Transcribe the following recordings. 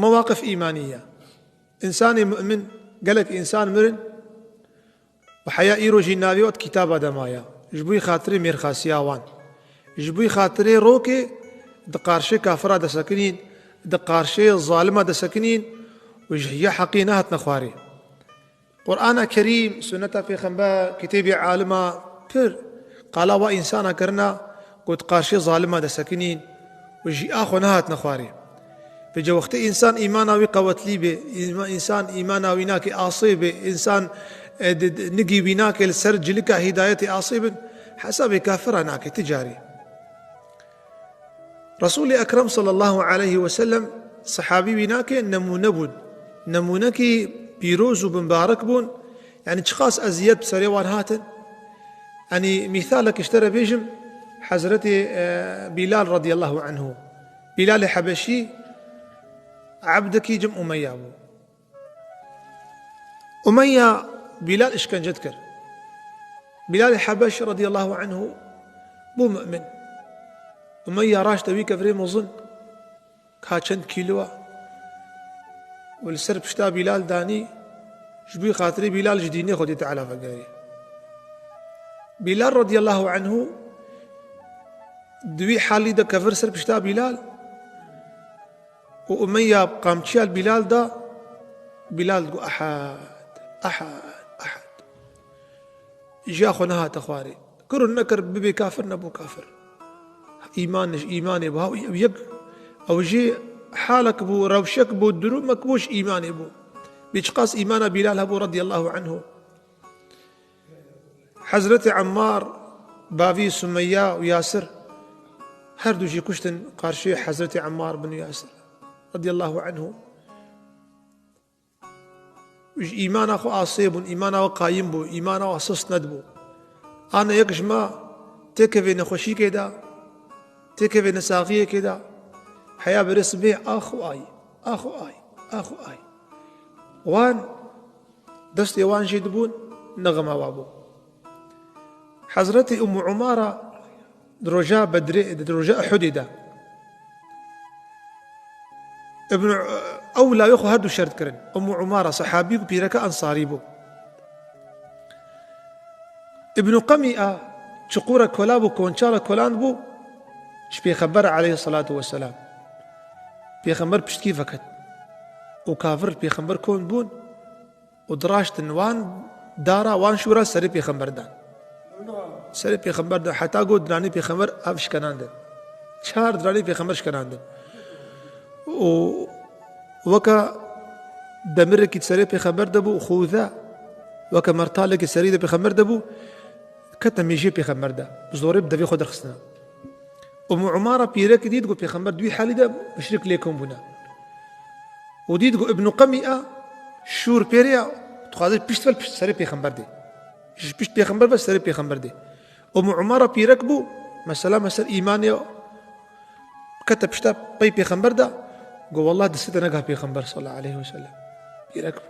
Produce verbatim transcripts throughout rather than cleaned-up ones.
Mewaqif îmanî ye. Însanê mu'min, gelek însan mirin û heya îro jî navê wan di kitaba de maye. Ji bo xatirê mêrxasiya wan. Ji bo xatirê rokê di qarşê kafira de sekinîn, di qarşê zalima de sekinîn û ji heya heqî nehatine xwarê. Qur'ana Kerîm, Sunneta Pêxember, kitêbê alima pir qala wa însana kirina ku di qarşê zalima de sekinîn û ji a xwe nehatine xwarê. Vêca wextê însan îmana wî qewetlî bê, îma-, însan îmana wî nake asê bê, însan, e, di, di, nigî wî nake li ser cilika hîdayetê asê bin, hesabê kafira nake ti carî. Resûlê Ekrem sallallahu aleyhi ve sellem, sehabî wî nake nemûne bûn. Nemûnekî pîroz û bimbarek bûn. Yanî çiqas eziyet bi serê wan hatin. Yanî mîsalek ji te re bêjim, Hezretê, e, Bîlal radiyallahu anhu. Bîlalê Hebeşî, ebdekî cem Umeyya bû. Umeyya Bîlal îşkence dikir. Bîlalê Hebeş radiyallahu anhu bû mu'min. Umeyya raşte wî kevirê mezin, ka çend kîlo e. Û li ser pişta Bîlal danî, ji bo xatirê Bîlal ji dînê Xwedê Teala vegerê. Bîlal radiyallahu anhu di wî halî de kevir ser pişta Bîlal. Û Umeyya qamçiya li Bîlal da, Bîlal digot, "Ehad, ehad, ehad." Jiya xwe nehate xwarê. Kir û nekir, bibê kafir, nebû kafir. Îman ji îmanê bû. Ew yek, ew jî halek bû, rewşek bû, durûmek bû ji îmanê bû. Bê çiqas îmana Bîlal hebû radiyallahu anhu. Hezretê Emmar, bavî Sumeyya û Yasir, her du jî kuştin qarşî Hezretê Emmar bin Yasir, radiyallahu anhu. Ji îmana xwe asê bûn, îmana xwe qayim bû, îmana xwe sist nedibû. Ana yek ji me têkevê nexweşîkê de, têkevê nesaxiyekê de, heya berê sibê ax û ay, ax û ay, ax û ay. Wan Destê wan jê dibûn, nexema wa bû. Hezretê Ummu Umara di roja Bedrê, di roja Uhudê de. Ibn, ew lawê xwe her du şer dikirin. Ummu Umara, sehabî bû, pîreke ensarî bû. Ibn Qemî'a, çiqûra kola bû, konçala kolan bû, ji Pêxember aleyhissalatu vesselam. Pêxember piştkî veket. Û kafir Pêxember kon bûn, û diraştin wan dara, wan şûra serê Pêxember dan. Serê Pêxember dan, heta got diranê Pêxember ev şkenandin. Çar diranê Pêxember şkenandin. Û weke demirekî serê Pêxember de bû, xûze, weke mertalekî serî de Pêxember de bû, kete mêjê Pêxember de. Bi zorê bi devê xwe derxistine. Umu Umara pîrek dît ku Pêxember di wî halî de muşrik lê kom bûne. Û dît ku Ibnu Qemî'a şûr pêrê ya, dixwaze pişt ve li pişt serê Pêxember dê. Ji pişt Pêxember ve serê Pêxember dê. Umu Umara pîrek bû, mesela me ser îmanê ya, kete pişta pey Pêxember de, got, "Wallah, destê te nega Pêxember sallallahu aleyhi ve sellem." Pîrek bû.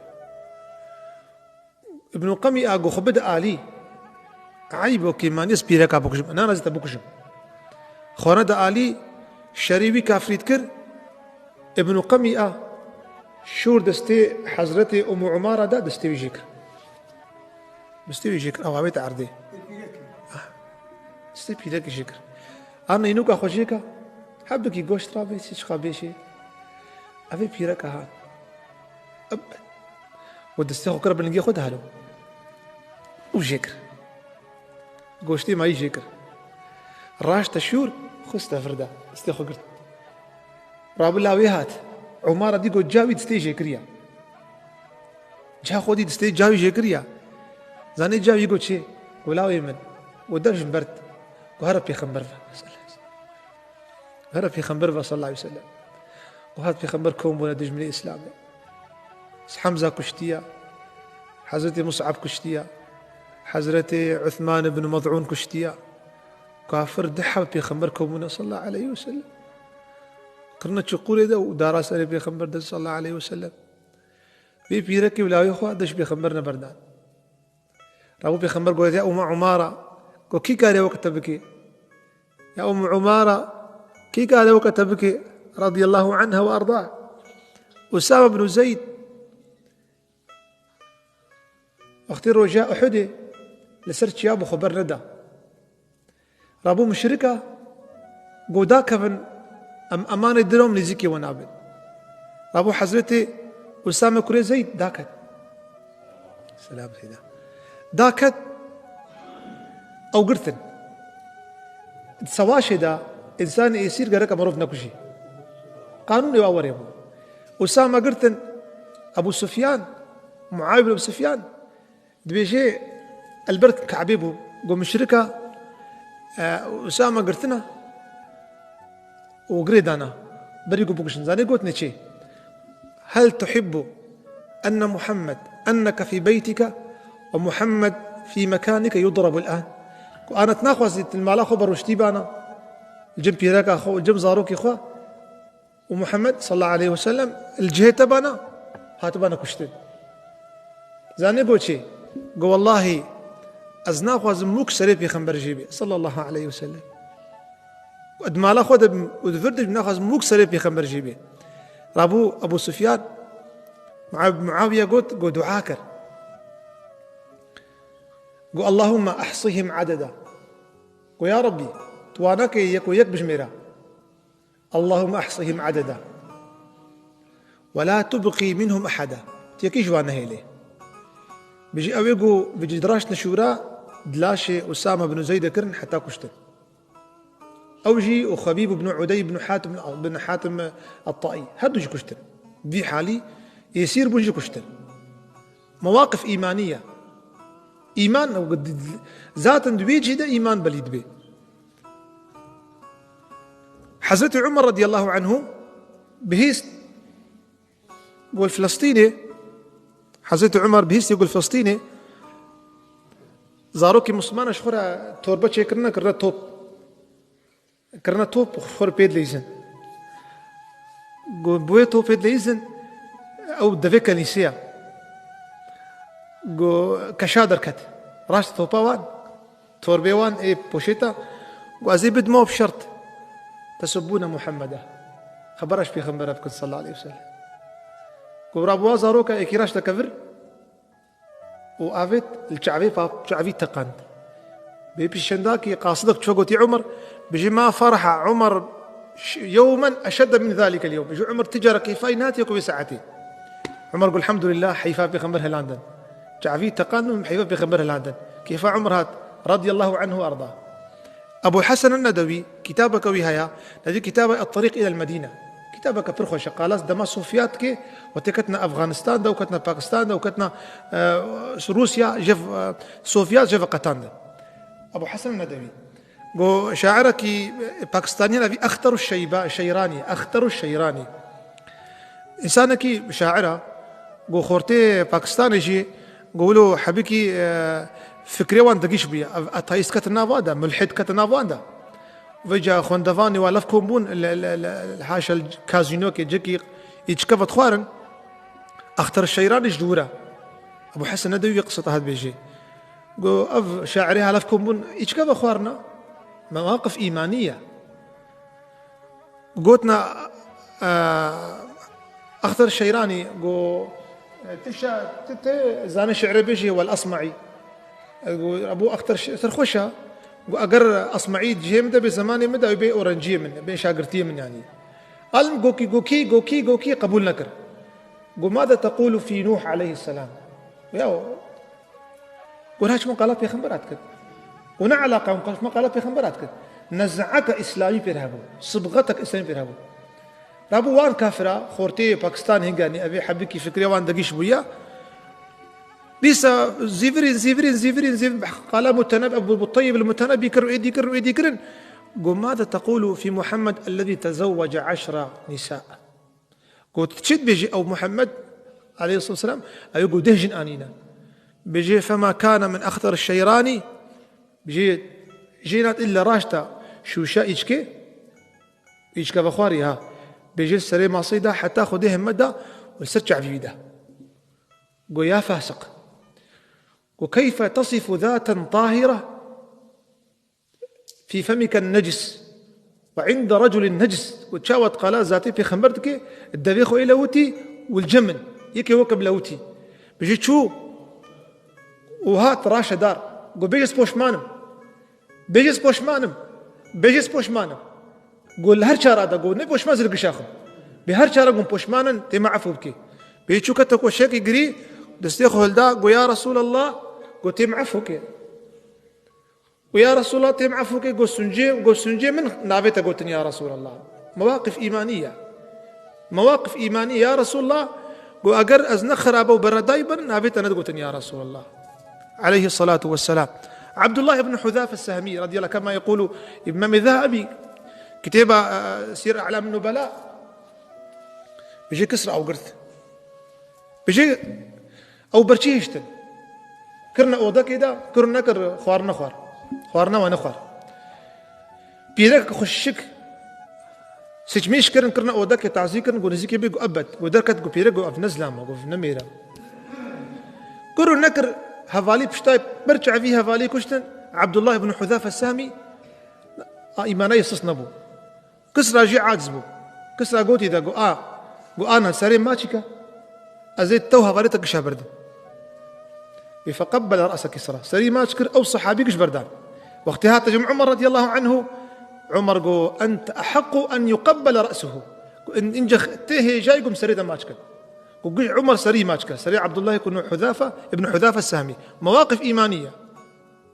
Ibn Qemî'a got, "Xwe bide alî. Eyb o, kêmanî ez pîreka bikujim. Nana ez te bikujim." Xwe neda alî, şerî wî kafirî dikir. Ibn Qemî'a şûr destê Hezretê Umu Umara da, destê wî jê kir. Destê wî jê kir, ew avêt erdê. Ah, destê pîrekê jê kir. Anne înûka xwe jê ka, hebdikî goşt rabê, çi çiqa bêşê. Ev ê pîreka hat. Eb-, û destê xwe kir bi lingê xwe de helo. Û jê kir. Goştê mayî jê kir. Raşte şûr, xiste vir de. Destê xwe girt. Rabila wê hat. Umara dî got, "Ca wî destê jê kiriya." Ca xwe dî destê ca wî jê kiriya. Zanê ca wî got çi? Got, "Lawê min." Û dev jin bert. Got, "Here Pêxember ve." Here Pêxember ve sallallahu aleyhi ve sellem. Û hat Pêxember kom bûne dijminê Îslamê. Hemza kuştiya. Hezretê Mus'ab kuştiya. Hezretê Uthman ibn Maz'un kuştiya. Kafir di heb Pêxember kom bûne sallallahu aleyhi ve sellem. Kirine çuqurê de û dara serê Pêxember de sallallahu aleyhi ve sellem. Vê pîrekê û lawê xwe deş Pêxember neberdan. Rabû Pêxember got, "Ya Umma Umara, got kî kare weke te bike? Ya Umma Umara, kî kare weke te bike?" Radiyallahu anha ve arda. Usame bin Zeyd, wextê roja Uhudê li ser çiya bû, xwe berneda. Rabû muşrika, got, dakevin, em emanê dilom nêzîkê we nabin. Rabû Hezretê Usame kurê Zeyd daket. Selam Seyda. Daket, ew girtin. Di sewaşê de însanê êsîr gereke mirov nekujî. Qanûnê wa werê bû. Usame girtin, Ebû Sufyan, Muawiye bin Ebû Sufyan, dibêje, elber Kabê bû, got, muşrika, e, Usame girtina û girê dana. Berî ku bikuşin. Zanî gotinê çi? Hel tuhibbu enne Muhammed, enneke fî beytike ve Muhammed fî mekanike yudrabu el-an. Ku ana tu naxwazî tu li mala xwe be rûştî bana, li cem pîreka xwe û li cem zarokê xwe û Muhammed sallallahu aleyhi ve sellem li cihê te bana, hatibana kuştin. Zanî got çi? Got, wellahî ez naxwazim mûk serê pêxember jê bê sallallahu aleyhi ve sellem. Di mala xwe de bim û di vir de bim, naxwazim mûk serê pêxember jê bê. Rabû Ebû Sufyan, Muav-, Muawiye got, got, dua kir. Got, Allahümme ahsihim adeda. Got, ya Rabbî, tu wan neke yek û yek bijmêre. Allahümme ahsihim adeda. Ve la tubqî minhum ahada. Tu yekî ji wan nehêlê. Bijî ew ê ku vêcî diraştine şûra, di laşê Usame bin Zeydê kirin heta kuştin. Ew jî û Xebîb ibn Udey ibn Hatim, bin Hatim At-Taî. Her du jî kuştin. Vî halî êsîr bûn jî kuştin. Mewaqif îmanî ye. Îman, zaten di wê cihê de îman belî dibe. Hezretî Umar radiyallahu anhu bihîst gol Filistînê, Hezretî Umar bihîstî gol Filistînê, zarokê Muslimana ji xwe re torbe çêkirine, kirine top. Kirine top, xwe re pê dileyîzin. Got, bi wê topê dileyîzin, ew devê kenîsiya. Got, keşa derket. Raşt topa wan, torbê wan ê poşêta. Got, ez ê bidime bi şert. Tesubbûne Muhammeda. Xebera ji pêxembere bikin sallallahu aleyhi ve sellem. Got, rabû wa zaroka êkî raşte kevir. û avêt li çavê pa-, çavî teqand. Bê pîşendakî qasidek ço gotî Umar, bijî ma faraha Umar ş-, yewmen eşedde min zalike l-yewm. Bijî Umar ti cara kêfa wî nehatiye ku vê saetê. Umar got, elhamdulillah, heyfa pêxember hilandin. Çavî teqand min heyfa pêxember hilandin. Kêfa Umar hat, radiyallahu anhu arda. Ebû Hesen Nedewî, kitabeke wî heye, navê kitaba Et-Terîq îlel Medîne. Kitabeke pir xweş e, qala dema Sovyat dike, wextê ketine Efxanistan de û ketine Pakistan de û ketine, e, Rûsya, jev, e, Sovyat jev qetandin. Ebû Hesen Nedewî. Go şairekî Pakistaniyan evî Exteru Şeyba-, Şeyranî, Exteru Şeyranî. Însanekî şair e, go xortê Pakistanê jî, go wilo hebikî, e, fikrê wan digîş bûye. Ev ateîst ketin nav wan de, mulhid ketin nav wan de. Vêca xwendevanê wa lev kom bûn, li, li, li, li haşa li kazînokê, cekî îçke vedixwarin. Exter Şeyranî ji dûr e. Ebû Hesen Nedewî qiseta hat bêjê. Go ev şairê ha lev kom bûn, îçke vexwarina. Mewaqif îmanî ye. Gotina, e, Exter Şeyranî, go, e, ti şa-, ti, ti zanî şi'rê bêjî wel Esmaî. E, go, Ebû Exter Ş-, serxweş e. Go eger Esmaî cihê min de bê, zemanê min de, ew bê orenciyê min, bê şagirtiyê min yanî. Alim gokî, gokî, gokî, gokî qebûl nekir. Go, "Mâze teqûlu fî Nûh aleyhisselâm?" Ya, Got, "Ha çima qala pêxember hat kir?" Û ne eleqa hûn qala, "Çima qala pêxember hat kir?" Nezaeke îslamî pêr hebû. Sibxetek îslamî pêr hebû. Rabû wan kafira, xortê Pakistan hingernî, evê hebikî fikrê wan digîş bûya. Dîsa zîvirîn, zîvirîn, zîvirîn, zîvirîn, qala Muteneb-, Ebû Teyyib el-Mutenebî kir û êdî kir û êdî kirin. Got, "Mâze teqûlu fî Muhammed ellezî tezewwece eşra nîsa?" Got, "Çi dibêjî ew Muhammed aleyhisselatu vesselam? Ew got deh jin anîne." Bêjê, "Fema kâne min exter şeyranî." Bêjê, "Jêna ille raşta şûşa îçkê, îçke vexwarî ha." Bêjê, "Serê masê da heta Xwedê heme da û ser çavî wî da." Got, "Ya fasiq." Got, "Keyfe tasifu zaten tahire?" Fî femike necis. Ve inde reculin necis. Û çawa tu qala zatê pêxember dike, devê xwe ê lewitî, والجمل. Yekê weke bi lewtî. Bijî çû û hat raşedar. Got, "Bêje ez poşman im. Bêje ez poşman im. Bêje ez poşman im." Got, "Li her çara de." Got, "Ne poşman, ez li gişa xwe." Bi her çara got, "Poşman in, tê me efû bikê." Bê çû kete koşekî girî, destê xwe hilda, got, "Ya Resûlallah." Got, "Tê me efû bikê." Û ya Resûlallah, têm efû ke, got, "Suncê, got, suncê min navê te gotin ya Resûlallah." Mewaqif îmanî ya. Mewaqif îmanî ya Resûlallah, got, "Eger ez ne xerabe û beredayî bin, navê te nedigotin ya Resûlallah." Aleyhi salatu vesselam. Abdullah ibn Hudhafe Sehmî radiyallahu, kema yekulu Îmamê Zehebi, kitêba, e, Sîr A'lam Nubela, bijê Kisra ew girt. Bijê ew berçî hiştin. Kirine odekê de, kir û nekir, xwarine xwar. Xwarine we nexwar. Pîrek xweşik, siçmîş kirin, kirine odekê, tazî kirin, got, "Nizîkê bê?" Got, "Ebed." Got, "Derket?" Got, "Pîrek." Got, "Ev ne zilam e." Got, "Ne mêr e." Kir û nekir, hevalî piştay, ber çavî hevalî kuştin. Abdullah ibn Hudhafe Sehmî, a, îmana yê sis nebû. Kisra jî aciz bû. Kisra gotî de, got, "A, got, ana, serê maçî ke. Ez ê te û hevalê te gişa berdim." Wî feqebbele re'se Kisra. Serî maç kir, ew sehabî giş berdan. Wextê hate cem Umar radiyallahu anhu, Umar got, "Ente ehaqqu en yuqebbele re'suhu." Got, "In-, ince tê hêjayî got serê te maç kin." Got, giş Umar serî maç kir. Serê Abdullah ibn Hudhafe, ibn Hudhafe Sehmî. Mewaqif îmanî ye.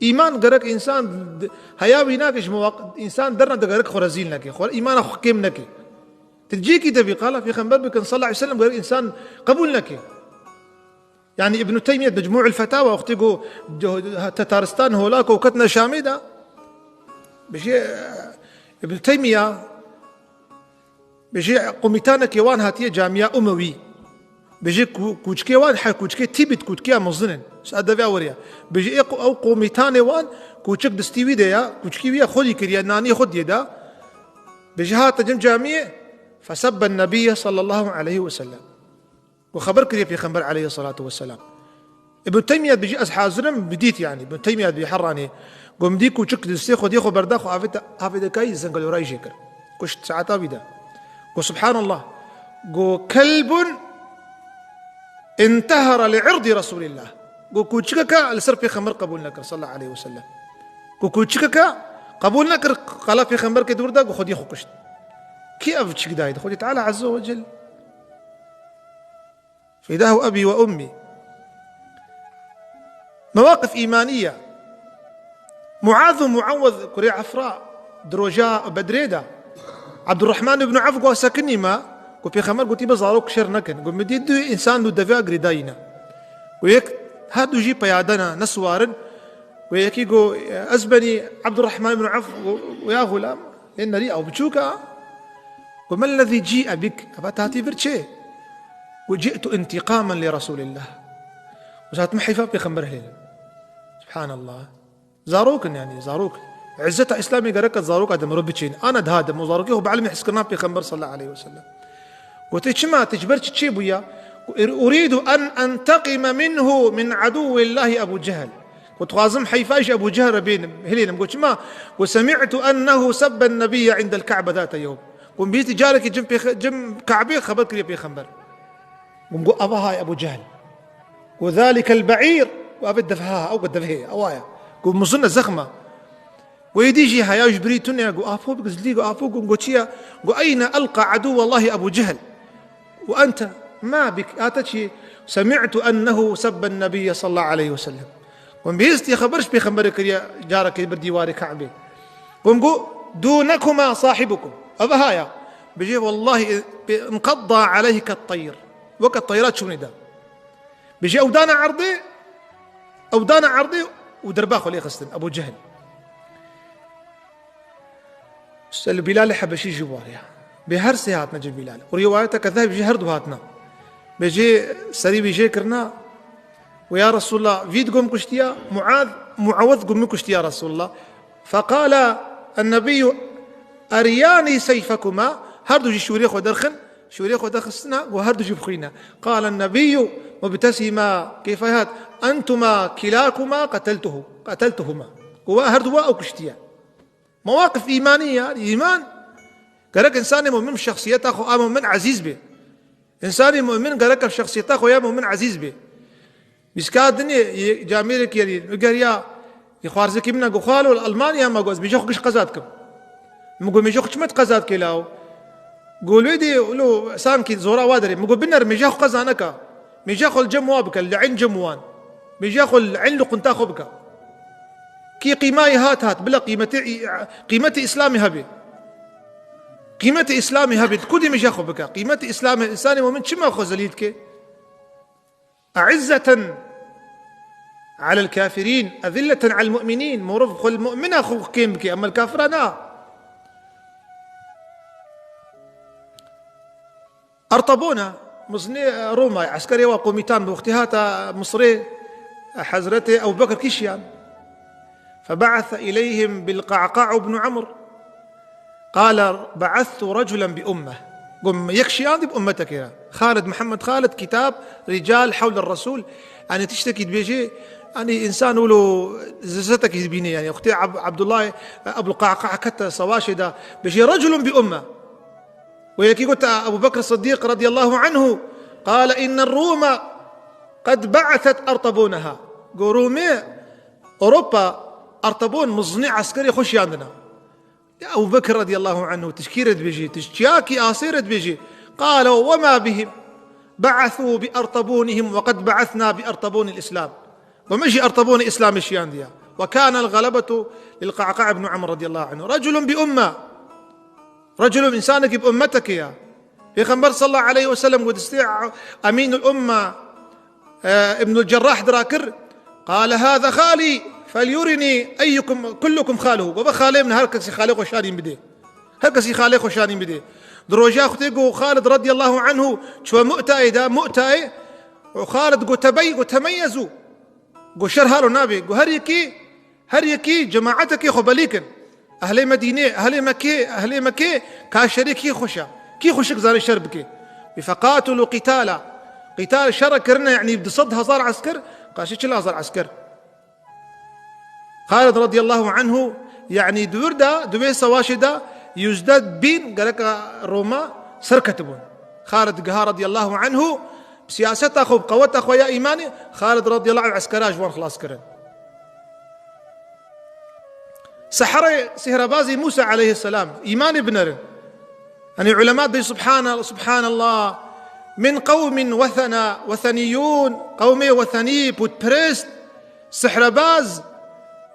Îman gerek însan d-, heya wî nake ji mewaq-, însan derna de gerek xwe rezîl neke. Xwe îmana xwe kêm neke. Ti cîkî de bî qala Pêxember bikin sallallahu aleyhi ve sellem gerek însan qebûl neke. Yani Ibn Teymiyye Mecmû'ul Fetawa wextê ku c-, Tetaristan holak û ketine Şamê de, bijê, Ibn Teymiyye Bijî komîtanekê wan hatiye camiya Umewî. Bijî ku-, kûçikê wan he kûçikê Tîbit, kûçikeya mezin in. Saet deveya weriya. Bijî ê ku-, ew komîtanê wan kûçik distî wî de ya, kûçikî wî ya xwedî kiriye, nanî xwe diye da. Bijî hate cem camiyê, fesebben nebiyye sallallahu aleyhi ve sellem. Ku xeber kiriye Pêxember aleyhissalatu vesselam. Ibn Teymiyye dijî ez hazir im, bidît yani. Ibn Teymiyye bi Harranê. Ku min dî kûçik distê xwediyê xwe berda xwe avête, avête kayî zengelorayî jê kir. Kuşt saeta wî de. Ku subhanallah. Ku kelbun intehara li irdi Resulillah. Ku kûçikeke li ser Pêxember qebûl nekir sallallahu aleyhi ve sellem. Ku kûçikeke qebûl nekir qala Pêxember ke dûr da ku xwediyê xwe kuşt. Kî ev çik dayî? Xwedî Teala Azze ve Celle. Fidâhu ebî ve ummî. Mewaqif îmanî ye. Muaz û Muawez kurê Efra di roja Bedrê de Abdurrahman ibn Avf got sekinî me, ku Pêxember gotî be zarok şer nekin. Got min dî du însan du deveya girêdayî ne. Got yek her du jî peyade ne, ne siwar in. Got yekî got ez benî Abdurrahman ibn Avf, got ya xulam, lê nerî ew biçûk e. Got, "Ma ellezî cî'e bik?" Eva te hatî vir çi? Got, "Ci'tu intîqamen li Resûlillah." Got, "Hatim heyfa Pêxember hilêlim." Subhanallah. Zarok in yani, zarok. Îzzeta Îslamê gerek e zaroka de mirov biçîn. Ana daha de, zarokê xwe bi ilmê hizkirina Pêxember sallallahu aleyhi ve sellem. Got, "Tê çima, tê ji ber çi çê bûya?" Got, "Urîdu en enteqime minhu min aduwwillahi Ebu Cehel." Got, "Dixwazim heyfa ji Ebu Cehel re bênim, hilênim." Got, "Çima?" Got, "Semi'tu ennehu sebben nebiyye indel Ka'be zate yewm." Got, "Bîstî carekî cim pêxe-, cim Ka'bê xeber kiriye Pêxember." Got, "Ava hay Ebu Cehel." Got, "Zalikel be'îr." Got, "Ev devha, ew got devhê, ewa ye." Got, "Mizin e, zexm e." Got, "Êdî jî heya ji birî tune." Got, "Apo gizlî." Got, "Apo." Got, got, "Çi ye?" Got, "Eyne elqa aduwallahi Ebu Cehel?" Got, "Ente ma bik, ate çi?" "Semi'tu ennehu sebben nebiyye sallallahu aleyhi ve sellem." Got, "Bihîstî xeber ji Pêxemberê kiriye, carekê bir dîwarê Ka'bê." Got, got, "Dûnekuma sahibukum." Ev ha ya. Bijê, "Wallahî, inqedda aleyke teyr." Weke teyra çûnê de. Bijê, ew dane erdê, ew dane erdê û derba xwe lê xistin, Ebu Cehil. Sel Bîlalê Hebeşî jî wariya. Bê her sê hatine cem Bîlal. Û rîwayeteke Zehebî jî her du hatine. Bê jê serî wî jê kirina. Û ya Resulallah, vî digom kuştiya, Muaz, Muawez gumî kuştiya Resulallah. Feqala ennebiyyû eriyani seyfekuma. Her du jî şûrê xwe derxin. Şûrê xwe derxistina, got her du jî bixwîne. Qala ennebiyyû mubtesîma, kêfa hat, entuma kilâkuma qeteltuhu, qeteltuhuma. Got we her du wa ew kuştiye. Mewaqif îmanî ya, îman. Gerek însanê mumin şexsiyeta xwe a mumin ezîz be. Însanê mumin gerek ev şexsiyeta xwe ya mumin ezîz bê. Mîska dinê yê camêrek yerî, mi geriya, yê xwarzekî min e, got, "Xalo, li Almanya me got, ez mêja xwe giş qeza dikim." Min got, "Mêja xwe çima tu qeza dikê law?" Got, "Lê dê, lo, sankî zora wa derê." Min got, "Biner, mêja xwe qeza neke. Mêja xwe li cem wa bike, li eyn cem wan. Mêja xwe li eyn li qunta xwe bike." Kî qîmayî hat hat, bila qîmetê, qîmetê Îslamê hebe. Qîmetê Îslamê hebe, tu kudê mêja xwe bike. Qîmetê Îslamê, însanê mumin çima xwe zelîl dike? أعزة على الكافرين، أذلة على المؤمنين. Meriv xwe li mumina xwe kêm bike, ema li kafira na. Artabona, mizinê Roma, eskerê wa komîtan bi wextî hata Misrê, Hezretê Ebu Bekir kişiyan. فبعث إليهم بالقعقاع بن عمرو. قال: "بعثت رجلا بأمة." Got, "Yek şiyandî bi ummetekê re." Xalid, Mihemed Xalid, kitab Rical Hewle Resul. Yani tiştekî dibêje, yani însan wilo zizetekî dibîne, yani wextê Ab-, Abdullah, Ebul Qa'qa kete savaşê de, bêje, "رجل بأمة." Û yekî got, Ebu Bekir Siddiq radiyallahu anhu, قال: "إن الروم قد بعثت أرطبونها." Got, Rûmê, Ewropa, Artabon, mizinê eskerê xwe şiyandine. Ya Ebu Bekir radiyallahu anhu, tişkî re dibêjî, tişkiyakî asê re dibêjî. قال: "وما بهم، بعثوا بأرطبونهم وقد بعثنا بأرطبون الإسلام." Got, "Me jî Artabonê Îslamê şiyandiye." وكان الغلبة للقعقاع بن عمرو رضي الله عنه. "رجل بأمة." Reculun, însanekî bi ummetekê ya. Pêxember sallallahu aleyhi ve sellem got, destê Emînul Umme, e, Ibnul Cerrah dira kir, "قال: هذا خالي، فليرني أيكم، كلكم خاله." Got, "Ve xalê min, her kesî xalê xwe şanî bide. Her kesî xalê xwe şanî bide." Di roja xwe tê got, Xalid radiyallahu anhu çû Mu'tayê de, Mu'tayê, û Xalid got, "Tebey-, got, temeyyezu." Got, "Şer halo nabe." Got, "Her yekî, her yekî cemaetekê xwe belî kin. Ehlê Medînê, ehlê Mekê, ehlê Mekê ka şerê kî xweş e. Kî xweşik zane şer bike." Got, "فقاتلوا قتالا." Qital, şer kirine, yani du sed hezar esker, qarşî çil hezar esker. Xalid radiyallahu anhu, yani di wir de, di wê savaşê de yüzde bin gereka Roma serketibûn. Xalid giha radiyallahu anhu, bi siyaseta xwe, bi qeweta xwe ya îmanê, Xalid radiyallahu anh eskera ji wan xilas kirin. Seherê, sihrebazî Musa aleyhisselam, îmanê binerin. Hani ulema dê, "Subhana-, subhanallah, min qewmin wethena, wetheniyyûn, qewmê wetenî, pûtperest, sihrebaz,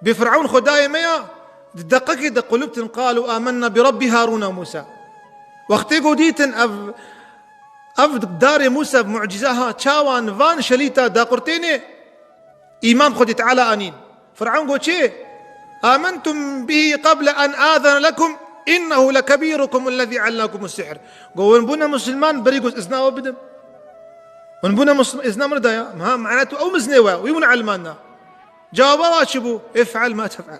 bi Firavun xwedayê me ya, di deqekê de qulibtin, qalu amenna bi Rabbi Harûna Musa." Wextê ku dîtin ev, ev darê Musa bi mucîze ha, çawan van şelîta daqurtênê, îman Xwedê Teala anîn. Firavun got, "Çi? Amentum bihi qable en azene lekum, innehu lekebirukum ellezî allemekumus sihr." Got, "Hûn bûne musulman, berî ku ez izna we bidim. Hûn bûne musul-, izna min daya. Ha, mana tu ew mizinê we, wî min elmanna. Cewaba wa çi bû? If'al ma tef'al.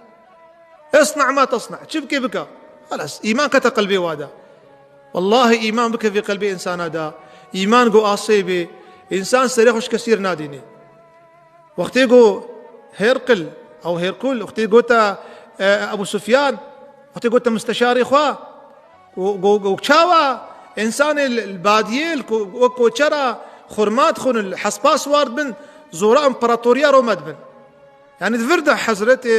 Isna' ma tasna'. Çi bike bike." Xelas, îman kete qelbê wa de. Wallahî îman bikeve qelbê însana de, îman ku asê bê, însan serê xwe ji kesî re nadînê. Wextê ku Hêrqil, ew Hêrkul, wextê gote, e, Ebu Sufyan, wextê gote mistişarê xwe, û, û, û çawa însanê li, li badiyê, li ko-, wek koçera xurma dixwin, li hespa siwar dibin, zora împaratoriya Roma dibin. Yani di vir de hezretê,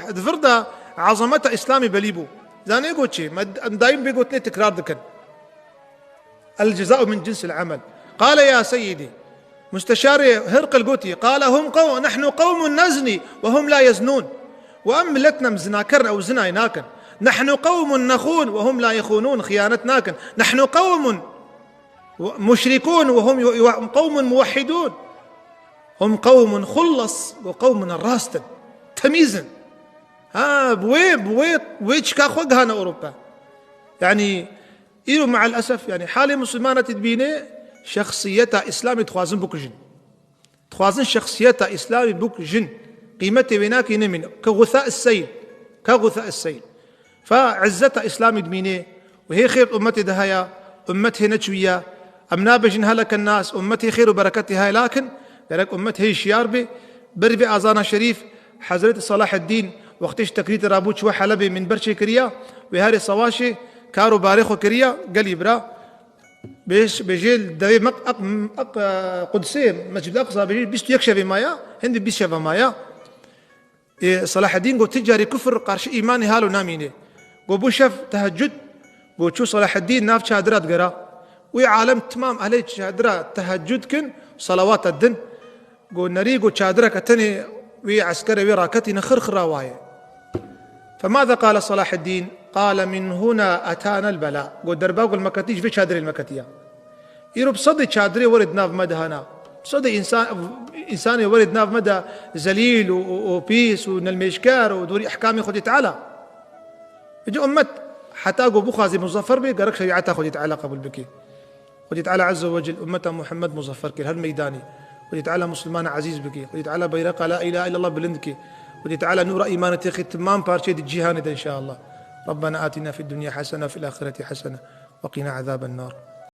e, di vir de azameta Îslamê belî bû. Zanê got çi? Me, em daîm vê gotinê tekrar dikin. El ceza'u min cinsil amel. Qale ya seyyidî. Musteşarê Hirqil gotî, qale hum qew-, nehnu qewmun neznî ve hum la yeznûn. Û em milet ne, em zinaker ne, ew zinayê nakin. Nehnu qewmun nexûn ve hum la yexûnûn. Xiyanet nakin. Nehnu qewmun muşrikûn ve hum yu-, yu-, qewmun muwehhidûn. Hum qewmun xullas ve qewmun rast in. Temîz in. Ha, bi wê, bi wê, wê çika xwe gihane Ewropa. Yani, Îro me'el esef, yani halê misilmana tu dibîne, şexsiyeta Îslamê dixwazin bikujin. Dixwazin şexsiyeta Îslamê bikujin. Qîmetê wê nake, nemîne. Ke gusa seyl. Ke gusa seyl. Fa izzeta Îslamê dimîne. Û hê xêr ummetê de heye. Ummet hê neçûye. Em nabêjin heleke nas. Ummet hê xêr û bereketê heye. Lakin gerek ummet hê şiyar be. Ber vê azana şerîf, Hezretî Selaheddîn, wextê ji Tekrîtê rabû çûye Helebê, mînber çêkiriya, wê herê sewaşê kar û barê xwe kiriya, gelî bira. Bêj-, bêjê li devê Mek-, Ak-, Ak-, Qudsê, Mescid Aqsa bêjê bîst û yek şevê maya, hindî bîst şeva maya. Ê, Selaheddîn got, ti carî kufr qarşî îmanê halo namîne. Got, bû şev tehecud, got, çû Selaheddîn nav çadira digera. Wî alem timam ehlê çadira tehecud kin, salawata din. Got, nerî, got, çadireke tenê wî eskerê wî raketîne xir xira waye. فماذا قال صلاح الدين؟ قال: من هنا أتانا البلاء. Got, derba ku li me ketî ji vê çadirê li me ketiya. Îro bi sedê çadirê werê di nav me de hana. Bi sedê însan, însanê werê di nav me de zelîl û, û, û pîs û nelmêjker û dorî ehkamê Xwedê Teala. Vêca ummet heta ku bixwaze muzaffer bê, gerek şerîeta Xwedê Teala qebûl bike. Xwedê Teala Azze ve Cel ummeta Muhammed muzaffer kir her meydanê. Xwedê Teala Musulmana ezîz bike. Xwedê Teala beyreqa la îlahe îllallah bilind ke. Xwedê Teala nûra îmanê têxê timam parçeyê di cîhanê de înşaallah. ربنا آتنا في الدنيا حسنة وفي الآخرة حسنة وقنا عذاب النار.